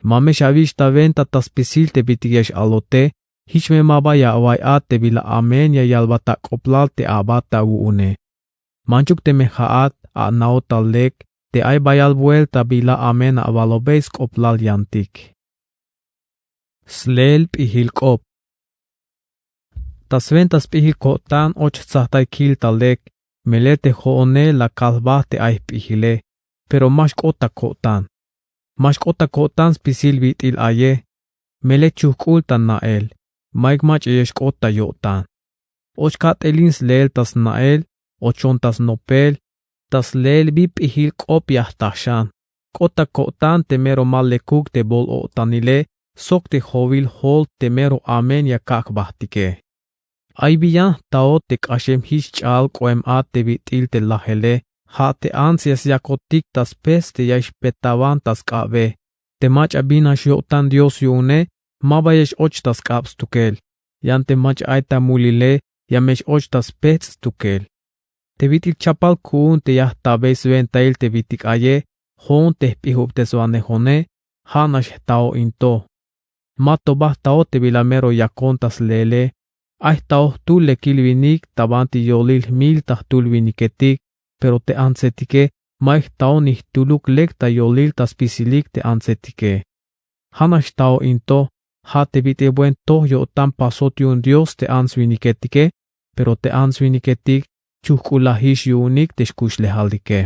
Ma me xawich' ta wenta ta spisil te bit'il ya x-alote, jich me ma ba ya awa'iy a te bila amen ya yalbat ak'oblal te abat awu'une. Manchuk teme ja'at ana'ot ta lek te ay bayal buelta bila amen awalobey sk'oblal yantik. Sleel p'ijil k'op. Ta swenta sp'ijil ko'tan och jtsajtay kil ta lek, melel te jo'one la kal jba te ay jp'ijile, pero ma xk'ot ta ko'tan. Ma xk'ot ta ko'tan spisil bit'il aye, melel chujk'ul ta na'el, ma'yuk mach'a ya xk'ot ta yo'tan. Och ka'telin sleel ta sna'el, ochon ta snopel, ta sleel bi p'ijil k'op ya jta xan. K'ot ta ko'tan te mero ma lekuk te bol-o'tanile sok te jowil jol te mero amen ya kak' jbajtike. Ay bi yan jtaot te k'axem jich ch'a'al k'oem a te bit'il te lajele, ja' te ants ya syakotik ta spejts te ya xpetawan ta sk'abe. Te mach'a bin nax yo'tan Dios yu'une, ma ba ya x-och ta sk'ab stukel. Yan te mach'a ay ta mulile, ya me x-och ta spejts stukel. Te bit'il chapal ku'un te ya jtabey swentail te bit'il aye, jo'on te jp'ijubteswanejone, ja' nax jtao in to. Ma to ba jtaot te bila mero yakon ta sleele. Ay jtao jtul lekil winik ta banti yolil jmil ta jtul winiketik, pero te antsetike Mayuk jtaon ni jtuluk lek ta yolil ta spisilik te antsetike. Ja' nax jtaon in to, ja' te bit'il buen toj yo'tan pasot yu'un Dios te ants winiketike, pero te ants winiketik chujk'ulajix yu'unik te xkuxlejaltike.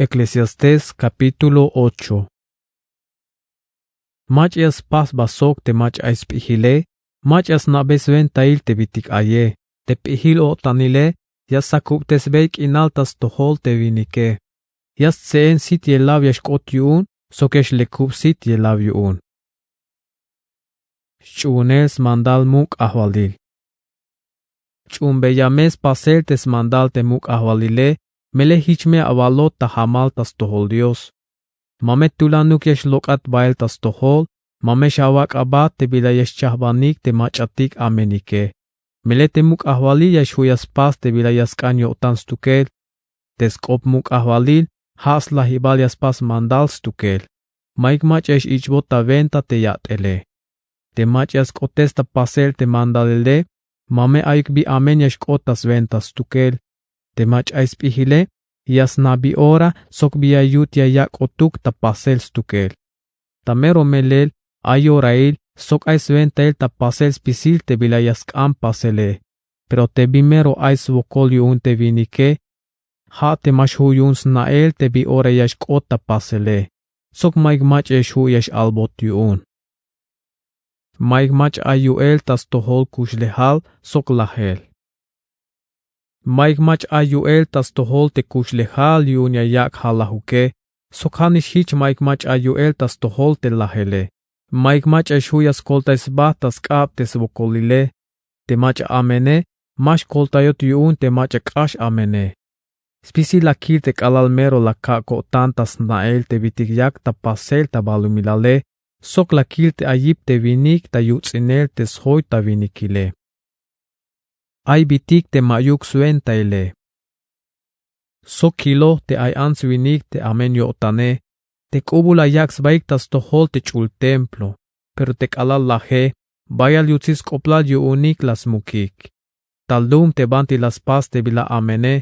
Eclesiastés capítulo ocho. Mach'a ya spas sba sok te mach'a ay sp'ijile, mach'a ya sna'be swentail te bitik aye. Te p'ijil-o'tanile ya sakubtesbey k'inal ta stojol te winike. Ya stse'en sit yelaw ya xk'ot yu'un sok ya xlekub sit yelaw yu'un. Xch'uunel smandal muk' ajwalil. Ch'uunbeya me spasel te smandal te muk' ajwalile, melel jich me awalot ta jamal ta stojol Dios. Ma me tulanuk ya xlok'at bael ta stojol, ma me xawak' aba te bila ya xchajbanik te mach'atik amenike. Melel te muk' ajwalil ya xju' ya spas te bila ya sk'an yo'tan stukel. Te sk'op muk' ajwalil ja' slajibal ya spas mandal stukel. Mayuk mach'a ya x-ich'bot ta wenta te yat'ele. Te mach'a ya sk'otes ta pasel te mandalele, ma me ayuk bi amen ya xk'ot ta swenta stukel. Te mach'a ay sp'ijile ya sna' bi ora sok bi ya yut ya yak'otuk ta pasel stukel. Ta mero melel ay orail sok ay swentail ta pasel spisil te bila ya sk'an pasele. Pero te bi mero ay swokol yu'un te winike, ja' te ma xju' yu'un sna'el te bi ora ya xk'ot ta pasele sok mayuk mach'a ya xju' ya x-albot yu'un. Mayuk mach'a ay yu'el ta stojol kuxlejal sok lajel. Mayuk mach'a ay yu'el ta stojol te kuxlejal yu'un ya yak' jalajuke, sok ja' nix jich mayuk mach'a ay yu'el ta stojol te lajele. Mayuk mach'a ya xju' ya skoltay sba ta sk'ab te swokolile. Te mach'a amene ma xkoltayot yu'un te mach'a k'ax amene. Spisil la kil te k'alal mero la kak' ko'tan ta sna'el te bitik yak ta pasel ta balumilale, sok la kil te ayip te winik ta yuts'inel te sjoy ta winikile. Ay bitik te ma'yuk swentaile. Sok kiloj te ay ants winik te amen yo'tane, te k'ubul la yak' sbaik ta stojol te ch'ul templo, pero te k'alal laje, bayal yutsil sk'oplal yu'unik la smukik. Ta lum te banti la spas te bila amene,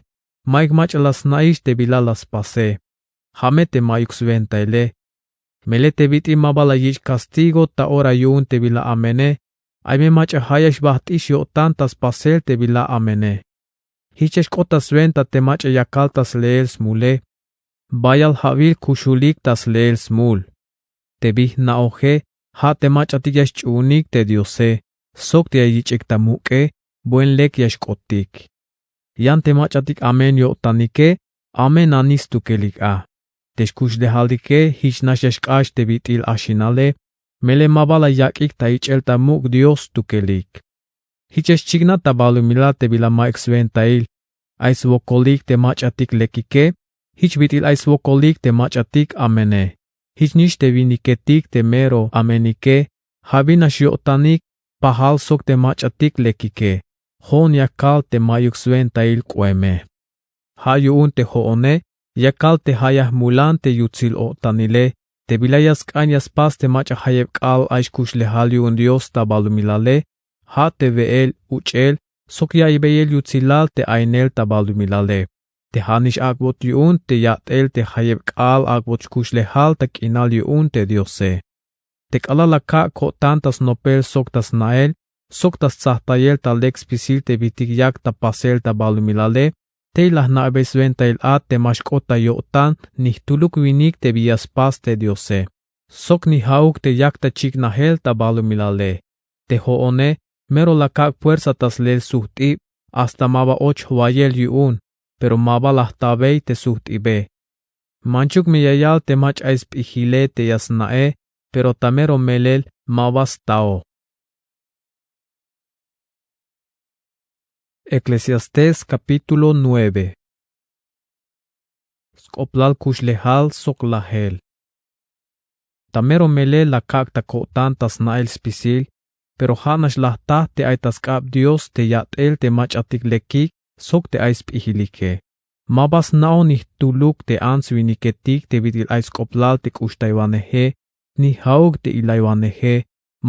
mayuk mach'a la sna'ix te bila la spase. Ja' me te ma'yuk swentaile. Melel te bit'il ma ba la yich' castigo ta ora yu'un te bila amene, ay me mach'a ja' ya xbajt'ix yo'tan ta spasel te bila amene. Jich ya xk'ot ta swenta te mach'a yakal ta sleel smule. Bayal ja'wil kuxulik ta sleel smul. Te bi jna'oje ja' te mach'atik ya xch'uunik te Diose, sok te ya yich'ik ta muk'e buen lek ya xk'otik. Yan te mach'atik amen yo'tanike, amen nanix stukelik a. Te xkuxlejaltike jich nax ya xk'ax te bit'il axinale, melel ma ba la yak'ik ta ich'el ta muk' Dios stukelik. Jich ya xchiknaj ta balumilal te bila ma'yuk swentail. Ay swokolik te mach'atik lekike, jich bit'il ay swokolik te mach'atik amene. Jich nix te winiketik te mero amenike, ja' bin nax yo'tanik pajal sok te mach'atik lekike. Jo'on yakal te ma'yuk swentail k'oeme. Ja' yu'un te jo'one yakal te ja' ya jmulan te yutsil-o'tanile, te bila ya sk'an ya spas te mach'a jayeb k'aal ay xkuxlejal yu'un Dios ta balumilale, ja' te we'el, uch'el, sok yaiybeyel yutsilal te aynel ta balumilale. Te ja' nix ak'bot yu'un te yat'el te jayeb k'aal ak'bot xkuxlejal ta k'inal yu'un te Diose. Te k'alal la kak' ko'tan ta snopel sok ta sna'el, sok ta stsajtayel ta lek spisil te bitik yak ta pasel ta balumilale, tey la jna'bey swentail a te ma xk'ot ta yo'tan ni jtuluk winik te bi ya spas te Diose. Sok ni ja'uk te yak ta chiknajel ta balumilale. Te jo'one mero la kak' puersa ta sleel sujt'ib, hasta ma ba och jwayel yu'un, pero ma ba la jtabey te sujt'ibe. Manchuk me ya yal te mach'a ay sp'ijile te ya sna'e, pero ta mero melel ma ba stao. Eclesiastés capítulo nueve. Sk'oplal kuxlejal sok lajel. Ta mero melel la kak' ta ko'tan ta sna'el spisil, pero ja' nax la jta te ay ta sk'ab Dios te yat'el te mach'atik lekik sok te ay sp'ijilike. Ma ba sna'on ni jtuluk te ants winiketik te bit'il ay sk'oplal te k'uxtaywaneje, ni ja'uk te ilaywaneje,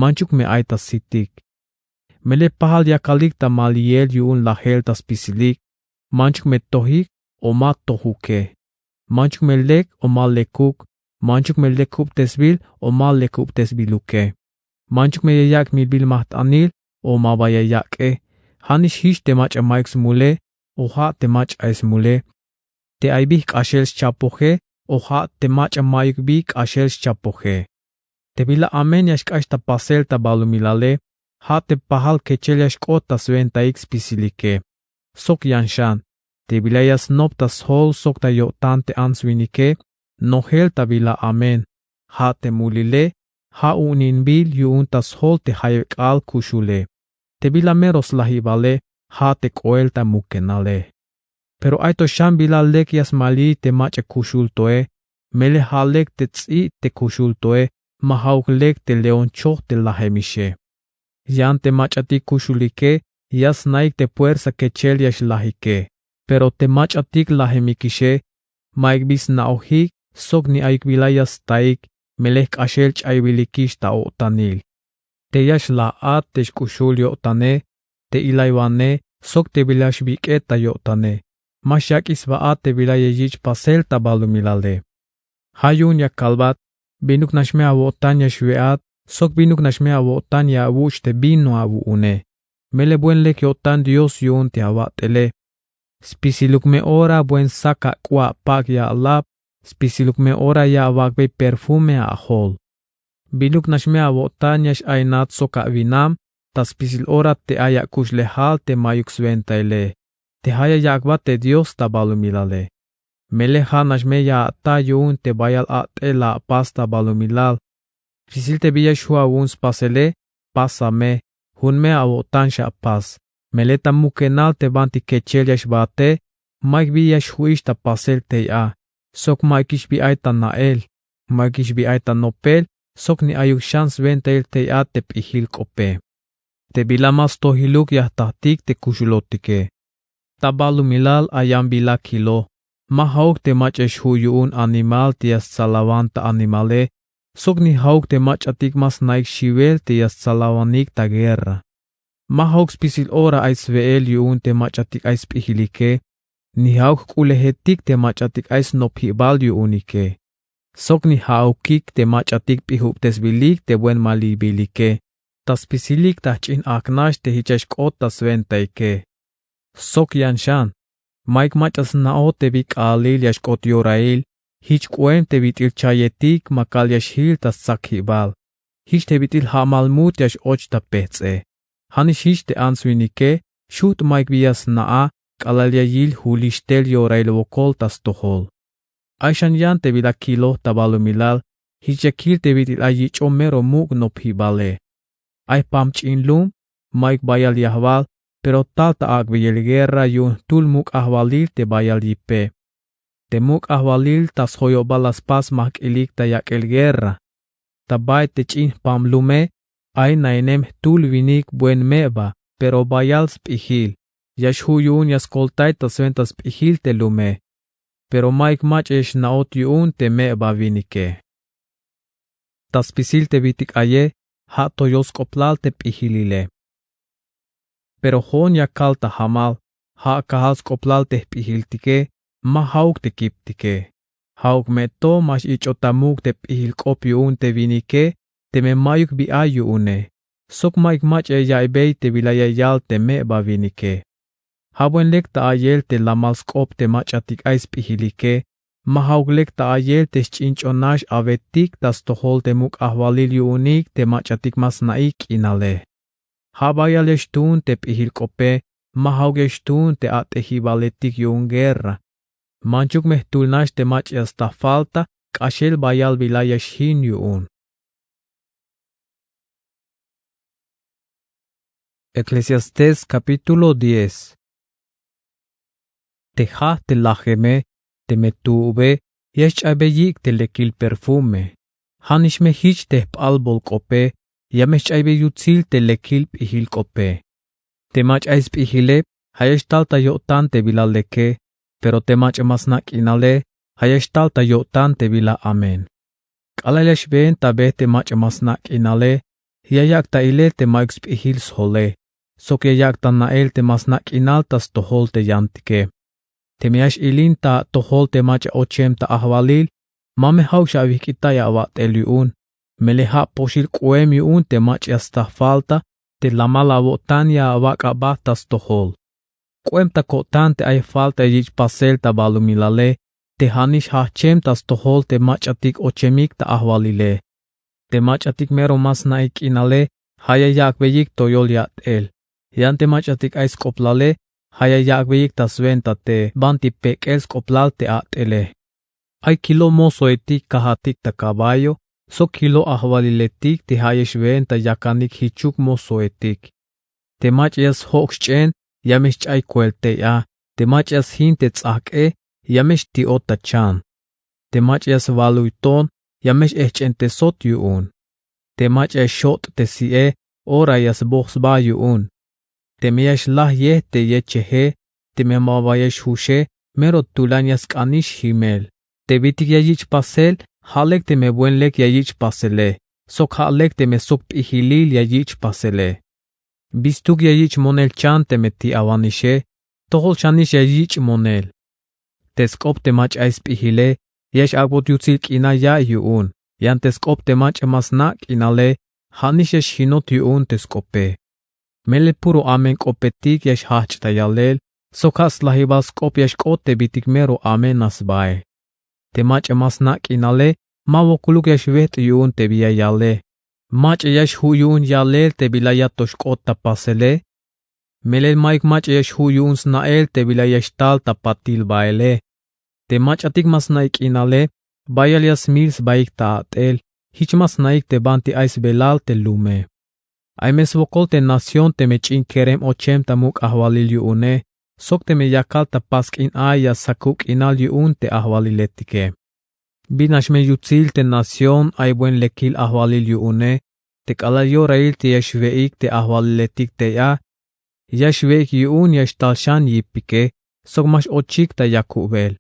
manchuk me ay ta sitik. Melel pajal yakalik ta maliyel yu'un lajel ta spisilik, manchuk me tojik o ma tojuke, manchuk me lek o ma lekuk, manchuk me lekubtesbil o ma lekubtesbiluke, manchuk me ya yak' milbil majt'anil o ma ba ya yak'e. Ja' nix jich te mach'a mayuk smule o ja' te mach'a ay smule, te ay bi jk'axel xchapoje o ja' te mach'a mayuk bi jk'axel xchapoje. Te bila amen ya xk'ax ta pasel ta balumilale, ja' te pajal kechel ya xk'ot ta swentaik spisilike. Sok yan xan, te bila ya snop ta sjol sok ta yo'tan te ants winike, nojel ta bila amen, ja' te mulile, ja' u'uninbil yu'un ta sjol te jayeb k'aal kuxule. Te bila mero slajibale, ja' te k'oel ta mukenale. Pero ay to xan bila lek ya smaliy te mach'a kuxul toe, melel ja' lek te ts'i' te kuxul toe, ma ja'uk lek te león choj te lajemixe. Yan te mach'atik kuxulike ya sna'ik te puersa kechel ya xlajike, pero te mach'atik lajemikixe, mayuk bi sna'ojik sok ni ayuk bila ya staik, melel jk'axel ch'aybilikix ta o'tanil. Te ya xlaj a te xk'uxul yo'tane, te ilaywane sok te bila xbik'e ta yo'tane, ma xyak'ix sba a te bila ya yich' pasel ta balumilale. Ja' yu'un ya kalbat, binuk nax me awo'tan ya xwe'at sok binuk nax me awo'tan ya awuch' te vino awu'une. Melel buen lek yo'tan Dios yu'un te awat'ele. Spisiluk me ora buen sak ak'u apak ya alab, spisiluk me ora ya awak'bey perfume ajol. Binuk nax me awo'tan ya x-aynat sok awinam, ta spisil ora te ay akuxlejal te mayuk swentaile, te ja' ya yak'bat te Dios ta balumilale. Melel ja' nax me ya ata yu'un te bayal at'el la apas ta balumilal. Spisil te bi ya xju' awu'un spasele, pasa me, jun me awo'tan xapas. Melel ta mukenal te banti kechel ya xbaate, mayuk bi ya xju'ix ta pasel tey a, sok mayukix bi ay ta na'el, mayukix bi ay ta nopel, sok ni ayuk xan swentail tey a te p'ijil k'ope. Te bila ma stojiluk ya jtatik te kuxulotike. Ta balumilal ayan bila kilo, ma ja'uk te mach'a ya xju' yu'un animal te ya stsalawan ta animale, sok ni ja'uk te mach'atik ma sna'ik xiwel te ya stsalawanik ta guerra. Ma ja'uk spisil ora ay swe'el yu'un te mach'atik ay sp'ijilike, ni ja'uk jk'ulejetik te mach'atik ay snopjibal yu'unike, sok ni ja'ukik te mach'atik p'ijubtesbilik te buen maliybilike, ta spisilik ta jch'in ajk'nax te jich ya xk'ot ta swentaike. Sok yan xan, mayuk mach'a sna'ot te bi k'aalil ya xk'ot yorail, jich k'oem te bit'il chayetik ma kal ya xjil ta stsakjibal, jich te bit'il ja'mal mut ya x-och ta pejts'e. Ja' nix jich te ants winike, xujt' mayuk bi ya sna' a, k'alal ya yil julix tel yorail wokol ta stojol. Ay xan yan te bila kiloj ta balumilal, jich ya kil te bit'il ay yich'oj mero muk' nopjibale. Ay jpam ch'in lum, mayuk bayal yajwal, pero tal ta ak'beyel guerra yu'un jtul muk' ajwalil te bayal yipe. Te muk' ajwalil ta sjoyobal la spas majk'ilik ta yak'el guerra. Ta bay te ch'in jpam lume, ay nainem jtul winik buen me'ba, pero bayal sp'ijil. Ya xju' yu'un ya skoltay ta swenta sp'ijil te lume. Pero mayuk mach'a ya xna'ot yu'un te me'ba winike. Ta spisil te bitik aye, ja' toyol sk'oplal te p'ijilile. Pero jo'on ya kal ta jamal, ja' kajal sk'oplal te jp'ijiltike, ma ja'uk te kiptike. Ja'uk me to ma x-ich'ot ta muk' te p'ijil k'op yu'un te winike, teme mayuk bi ay yu'une. Sok mayuk mach'a ya ya'iybey te bila ya yal te me'ba winike. Ja' buen lek ta ayel te lamal sk'op te mach'atik ay sp'ijilike, ma ja'uk lek ta ayel te xch'in ch'onax awetik ta stojol te muk' ajwalil yu'unik te mach'atik ma sna'ik k'inale. Ja' bayal ya xtuun te p'ijil k'ope, ma ja'uk ya xtuun te at'ejibaletik yu'un guerra. Manchuk me jtul nax te mach'a ya sta falta, k'axel bayal bila ya xjin yu'un. Eclesiastés capítulo diez. Te jaj te lajeme, teme tu'ube, ya xch'aybey yik' te lekil perfume. Ja' nix me jich te jp'albol k'ope, ya me xch'aybey yutsil te lekil p'ijil k'ope. Te mach'a ay sp'ijile, ja' ya xtal ta yo'tan te bila leke, pero te mach'a ma sna' k'inale, ja' ya xtal ta yo'tan te bila amen. K'alal ya xbeen ta be te mach'a ma sna' k'inale, ya yak' ta ilel te mayuk sp'ijil sjole. sok ya yak' ta na'el te ma sna' k'inal ta stojol te yantike. Teme ya x-ilin ta atojol te mach'a ochem ta ajwalil, ma me ja'uk xawijk'itay awa'tel yu'un. Melel ja' poxil k'oem yu'un te mach'a ya sta falta te lamal awo'tan ya awak' aba ta stojol. K'oem ta ko'tan te ay falta ya yich' pasel ta balumilale te ja'nix jajchem ta stojol te mach'atik ochemik ta ajwalile. Te mach'atik mero ma sna'ik k'inale ja' ya yak'beyik toyol yat'el. Yan te mach'atik ay sk'oplale ja' ya yak'beyik ta swenta te banti pek'el sk'oplal te at'ele. Ay kilo mozoetik kajatik ta caballo sok kilo ajwaliletik te ja' ya xwenta yakanik jichuk mozoetik. Te mach'a ya sjo'k xch'en ya me xch'ay koel tey a. Te mach'a ya sjin te ts'ajk'e ya me xti'ot ta chan. Te mach'a ya swaluy ton ya me x-ejch'entesot yu'un. Te mach'a ya xot' te si'e ora ya sboj sba yu'un. Teme ya xlaj yej te yecheje, teme ma ba ya xjuxe, mero tulan ya sk'anix jimel. Te bitik ya yich' pasel ja' lek teme buen lek ya yich' pasele sok ja' lek teme sok p'ijilil ya yich' pasele. Bistuk ya yich' monel chan teme ti' awanixe, tojol xanix ya yich' monel. Te sk'op te mach'a ay sp'ijile ya x-ak'bot yutsil k'inal ya' yu'un. Yan te sk'op te mach'a ma sna' k'inale ja'nix ya xjinot yu'un te sk'ope. Melel puro amen k'opetik ya xjajch' ta yalel sok ja' slajibal sk'op ya xk'ot te bitik mero amen a sbael. Te mach'a ma sna' k'inale ma wokoluk ya xwejt'o yu'un te bi ya yale. Mach'a ya xju' yu'un yalel te bila ya to xk'ot ta pasele. Melel mayuk mach'a ya xju' yu'un sna'el te bila ya xtal ta patil baele. Te mach'atik ma sna'ik k'inale bayal ya smil sbaik ta at'el. Jich ma sna'ik te banti ay sbelal te lume. Ay me swokol te nación teme ch'in kerem ochem ta muk' ajwalil yu'une sok teme yakal ta pask'in ay ya sakub k'inal yu'un te ajwaliletike. Bin nax me yutsil te nación ay buen lekil ajwalil yu'une. Te k'alal yorail te ya xwe'ik te ajwaliletik tey a ya xwe'ik yu'un ya xtal xan yipike sok ma x-ochik ta yakubel.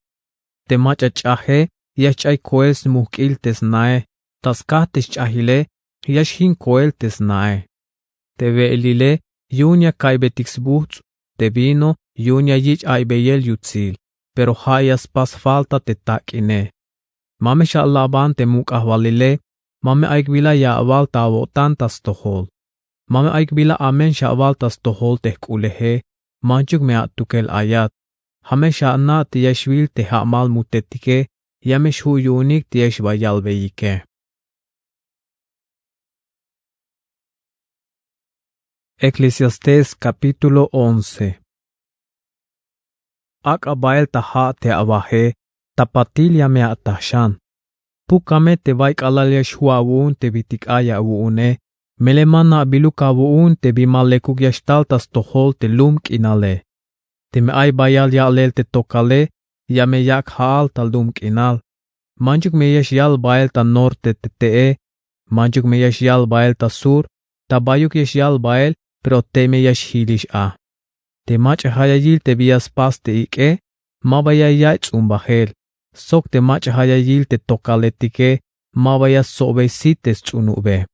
Te mach'a ch'aje ya xch'ay koel smujk'il te snae. Ta skaj te xch'ajile ya xjin koel te snae. Te we'elile yu'un ya ka'iybetik sbujts'. Te vino yu'un ya yich' a'iybeyel yutsil pero ja' ya spas falta te tak'ine. Ma me xalaban te muk' ajwalile. Ma me ayuk bila ya awal ta awo'tan ta stojol. Ma me ayuk bila amen xawal ta stojol te jk'uleje. Manchuk me atukel ayat. Ja' me xana' te ya xwil te ja'mal mutetike ya me xju' yu'unik te ya xba yalbeyike. Eclesiastés capítulo once. Ak'a bael ta ja' te awaje. Ta patil ya me ataj xan. Pukame te bay k'alal ya xju' awu'un te bitik ay awu'une. Melel ma nabiluk awu'un te bi ma lekuk ya xtal ta stojol te lum k'inale. Teme ay bayal ya'lel te tokale ya me yak' ja'al ta lum k'inal. Manchuk me ya xyal bael ta norte te te'e. Manchuk me ya xyal bael ta sur. Ta bayuk ya xyal bael pero tey me ya xjilix a. Te mach'a ja' ya yil te bi ya spas te ik'e ma ba ya ya'iy ts'umbajel. Sok te mach'a ja' ya yil te tokaletike ma ba ya stsobey sit te sts'unube.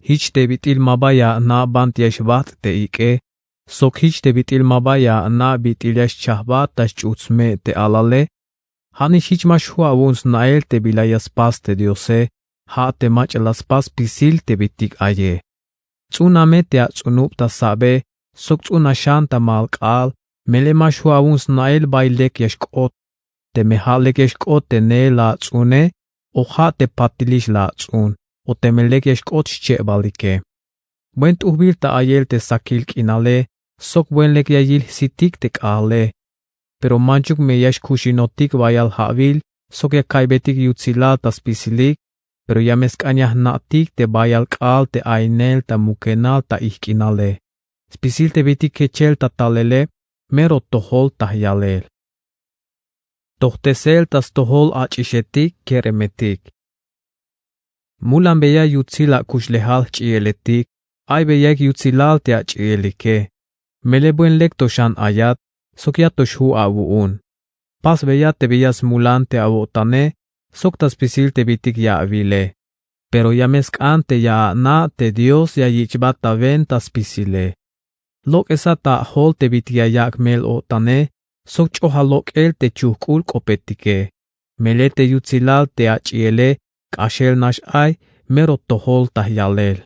Jich te bit'il ma ba ya ana' banti ya xbajt' te ik'e. Sok jich te bit'il ma ba ya ana' bit'il ya xchajbat ta xch'uut sme' te alale. Ja'nix jich ma xju' awu'un sna'el te bila ya spas te diose. Ja' te mach'a la spas spisil te bitik aye. Ts'uname te ats'unub ta sabe. Sok ts'una xan ta mal k'aal. Melel ma xju' awu'un sna'el bay lek ya xk'ot. Teme ja' lek ya xk'ot te neel la ats'une o ja' te patilix la ats'un o teme lek ya xk'ot xche'balike. Buen t'ujbil ta ayel te sakil k'inale. Sok buen lek ya yil jsitik te k'aale. Pero manchuk me ya xkuxinotik bayal ja'wil sok ya ka'iybetik yutsilal ta spisilik. Pero ya me sk'an ya jna'tik te bayal k'aal te aynel ta mukenal ta ijk'inale. Spisil te bitik kechel ta talele mero tojol ta yalel. Tojtesel ta stojol ach'ixetik keremetik. Mulanbeya yutsil akuxlejal jch'iyeletik. Aybeyaik yutsilal te ach'iyelike. Melel buen lek to xan ayat sok ya to xju' awu'un. Pasbeya te bi ya smulan te awo'tane sok ta spisil te bitik ya awile. Pero ya me sk'an te ya ana' te dios ya yich'bat ta wen ta spisile. Lok'esa ta ajol te bit'il ya yak' mel-o'tane sok ch'ojal lok'el te chujk'ul k'opetike. Melel te yutsilal te ach'iele k'axel nax ay mero tojol ta yalel.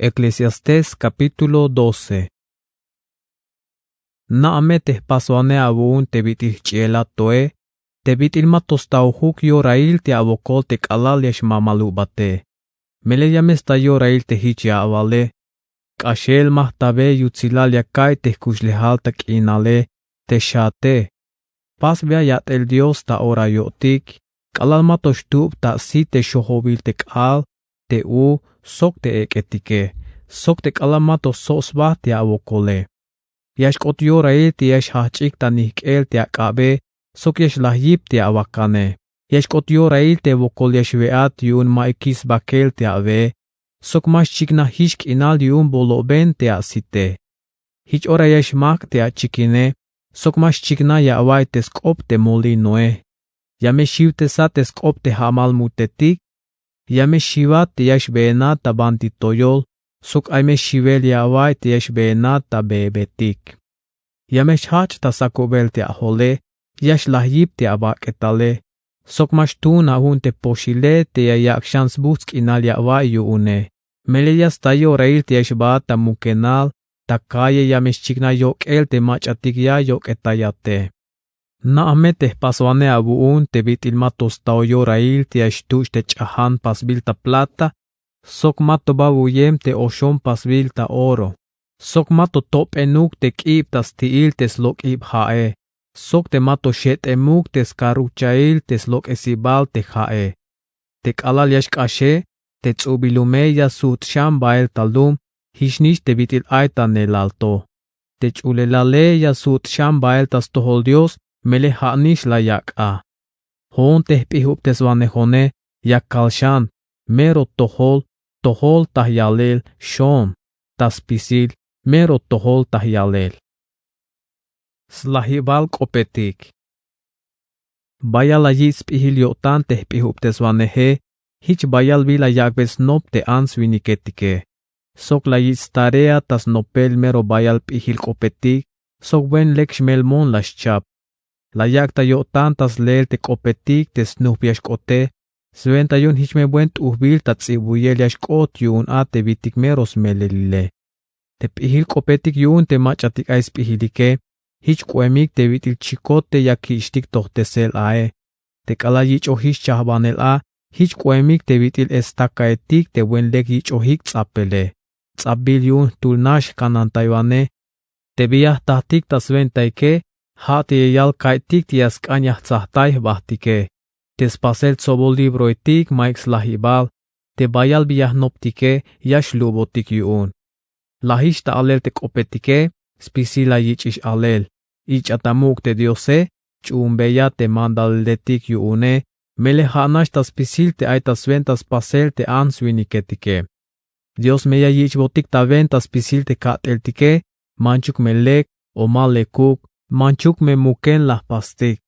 Eclesiastés capítulo doce. Na'a me te jpaswanej awu'un te bit'il jch'iel a toe, te bit'il ma to staojuk yorail te awokol te k'alal ya xmamalubate. Melel ya me sta yorail te jich ya awale. K'axel ma jtabe yutsilal ya ka'iy te jkuxlejal ta k'inale te xate. Pasbey a yat'el Dios ta ora yo'tik, k'alal ma to xtub ta sit te xojobil te k'aal, te u, sok te ek'etike, sok te k'alal ma to sok sba te awokole. Ya xk'ot yorail te ya xjajch'ik ta nijk'el te ak'abe, sok ya xlaj yip te awakane. Ya xk'ot yorail te wokol ya xwe'at yu'un ma'yukix sbakel te awe, sok ma xchiknaj jix k'inal yu'un bolo'ben te asite. Jich ora ya xmajk' te achikine, sok ma xchiknaj ya awa'iy te sk'op te molinoe. Ya me xiwtesat te sk'op te ja'mal mutetik. Ya me xiwat te ya xbeenat ta banti toyol, sok ay me xiwel ya awa'iy te ya xbeenat ta bebetik. Ya me xjajch' ta sakubel te ajole, ya xlaj yip te abak'etale, sok ma xtuun awu'un te poxile te ya yak' xan sbujts' k'inal ya awa'iy yu'une. Melel ya sta yorail te ya xbaat ta mukenal ta kalle, ya me xchiknaj yok'el te mach'atik ya yok'etayate. Na'a me te jpaswanej awu'un te bit'il ma to stao yorail te ya xtuch' te ch'ajan pasbil ta plata, sok ma to ba wuyem te oxon pasbil ta oro, sok ma to top'enuk te k'ib ta sti'il te slok'ib ja'e, sok te ma to xet'emuk te skaruchail te slok'esibal te ja'e. Te k'alal ya xk'axe, te ts'ubilumey ya sujt' xan bael ta lum, jichnix te bit'il ay ta neelal to. Te ch'ulelale ya sujt' xan bael ta stojol Dios, melel ja'nix la yak' a. Jo'on te jp'ijubteswanejone ya kal xan, mero tojol, tojol ta yalel, xoon, ta spisil, mero tojol ta yalel. Slajibal k'opetik. Bayal la yich' sp'ijil yo'tan te jp'ijubteswaneje, jich bayal bi la yak'bey snop te ants winiketike. Sok la yich' starea ta snopel mero bayal p'ijil k'opetik, sok buen lek xmelmon la xchap. La yak' ta yo'tan ta sleel te k'opetik te snup ya xk'ote, swenta yu'un jich me buen t'ujbil ta ts'ibuyel ya xk'ot yu'un a te bitik mero smelelile. Te p'ijil k'opetik yu'un te mach'atik ay sp'ijilike, jich k'oemik te bit'il chikot te ya kich'tik tojtesel ae. Te k'alal yich'ojix chajbanel a, jich k'oemik te bit'il estakaetik te buen lek yich'ojik ts'apele. Ts'apbil yu'un jtul nax jkanantaywanej. Te bi ya jtatik ta swentaike, ja' te ya yal kaiytik te ya sk'an ya jtsajtay jbajtike. Te spasel tsobol libroetik ma'yuk slajibal, te bayal bi ya jnoptike ya xlubotik yu'un. Lajix ta alel te k'opetike, spisil la yich'ix alel. Ich'a ta muk' te Diose, ch'uunbeya te mandaliletik yu'une, melel ja' nax ta spisil te ay ta swenta spasel te ants winiketike. Dios me ya yich'botik ta wenta spisil te ka'teltike, manchuk me lek o ma lekuk, manchuk me muken la jpastik.